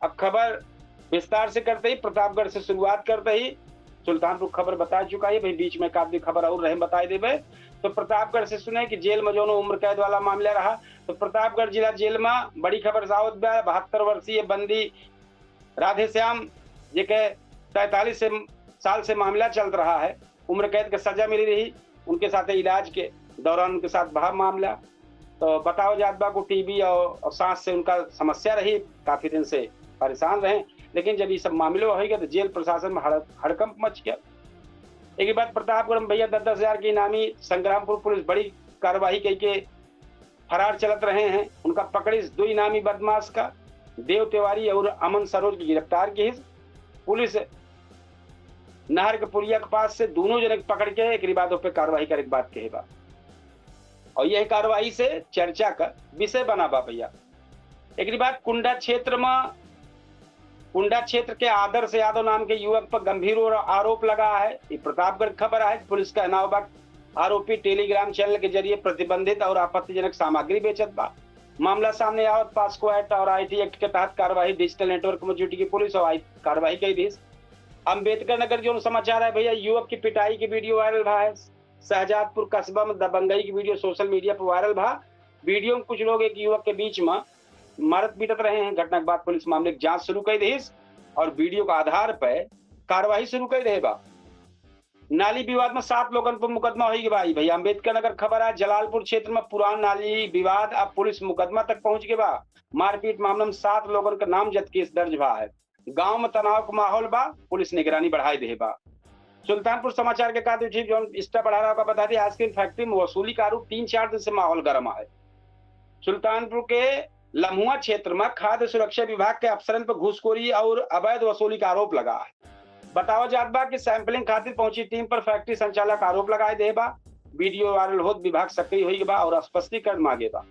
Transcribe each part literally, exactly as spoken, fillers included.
अब खबर विस्तार से करते ही, प्रतापगढ़ से शुरुआत करते ही, सुल्तानपुर खबर बता चुका है भाई, बीच में एक आध खबर और रहे, बताई देबे। तो प्रतापगढ़ से सुने कि जेल में जौन उम्र कैद वाला मामला रहा, तो प्रतापगढ़ जिला जेल में बड़ी खबर आवत बा। बहत्तर वर्षीय बंदी राधेश्याम, जेके तैंतालीस से, साल से मामला चलत रहा है, उम्र कैद के सजा मिली रही, उनके साथ इलाज के दौरान उनके साथ भा मामला। तो बताओ जात बा को टीबी और, और सांस से उनका समस्या रही, काफी दिन से परेशान रहे, लेकिन जब ये सब मामले हो गए तो जेल प्रशासन में हड़-, हड़कंप मच गया। एक बात, प्रतापगढ़ में भैया दस दस हजार के इनामी संग्रामपुर पुलिस बड़ी कार्रवाई करके फरार चलत रहे हैं। उनका पकड़िस दो इनामी बदमाश का, देव तिवारी और अमन सरोज के गिरफ्तार किहिस। पुलिस नहर के पुलिया के पास से दोनों जने के पकड़ के एकरी बाद ओपे कार्रवाई करे के बात कहे बा। और यह कार्रवाई से चर्चा का विषय बना बा भैया। एकरी बाद कुंडा क्षेत्र में, कुंडा क्षेत्र के आदर्श यादव नाम के युवक पर गंभीर और आरोप लगा है। ये प्रतापगढ़ खबर है। पुलिस का कहना बा, आरोपी Telegram channel के जरिए प्रतिबंधित और आपत्तिजनक सामग्री बेचत बा। मामला सामने आवत POCSO Act और IT Act के तहत कार्यवाही, डिजिटल नेटवर्क में जुटी की पुलिस और आई कार्रवाई कई दी। अम्बेडकर नगर जौन समाचार है भैया, युवक की पिटाई की वीडियो वायरल भा है। शहजादपुर कस्बा में दबंगई की वीडियो सोशल मीडिया पर वायरल भा। वीडियो में कुछ लोग एक युवक के बीच में मारत पीटत रहे हैं। घटना के बाद पुलिस मामले की जांच शुरू कर दी और वीडियो के आधार पर कार्रवाई शुरू कर दे बा। नाली विवाद में सात लोगन पर मुकदमा होई गए भाई। भैया, अम्बेडकर नगर खबर है, जलालपुर क्षेत्र में पुरान नाली विवाद अब पुलिस मुकदमा तक पहुंच गए बा। मारपीट मामला में सात लोगन का नामजद केस दर्ज भा है। गांव में तनाव का माहौल बा, पुलिस निगरानी बढ़ाई दे बा। सुल्तानपुर समाचार के का दे, जौन Insta बढ़ा रहा का बता दी, आइसक्रीम फैक्ट्री में वसूली का आरोप, तीन चार दिन से माहौल गर्म है। सुल्तानपुर के लम्हुआ क्षेत्र में खाद्य सुरक्षा विभाग के अफसरन पर घूसखोरी और अवैध वसूली का आरोप लगा है। बतावा जात बा कि सैंपलिंग खातिर पहुंची टीम पर फैक्ट्री संचालक आरोप लगाए दे बा। वीडियो वायरल होत विभाग सक्रिय होई बा और स्पष्टीकरण मांगे बा।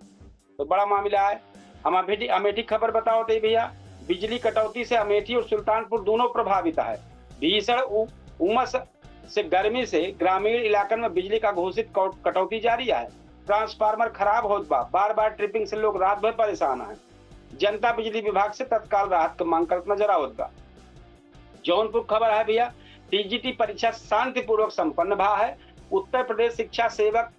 तो बड़ा मामला है। हम अमेठी, अमेठी खबर बताओ तो भैया, बिजली कटौती से अमेठी और सुल्तानपुर दोनों प्रभावित है। भीषण उ-, उमस से गर्मी से ग्रामीण इलाकन में बिजली का घोषित कौ-, कटौती जारी है। ट्रांसफार्मर खराब होत बा, बार बार ट्रिपिंग से लोग रात भर परेशान है। जनता बिजली विभाग से तत्काल राहत के मांग करत नजर आवत बा। जौनपुर खबर है भैया, टीजीटी परीक्षा शांतिपूर्वक संपन्न भा है। उत्तर प्रदेश शिक्षा सेवक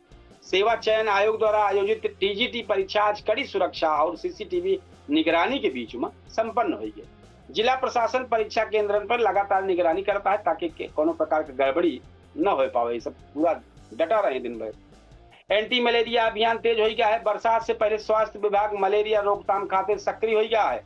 सेवा चयन आयोग द्वारा आयोजित टीजीटी परीक्षा आज कड़ी सुरक्षा और सीसीटीवी निगरानी के बीच में संपन्न हुई है। जिला प्रशासन परीक्षा केंद्रन पर लगातार निगरानी करता है ताकि के-, कोनो प्रकार की गड़बड़ी न हो पावे। ये सब पूरा डटा रहे दिन भर। एंटी मलेरिया अभियान तेज हो गया है। बरसात से पहले स्वास्थ्य विभाग मलेरिया रोकथाम खातिर सक्रिय हो गया है।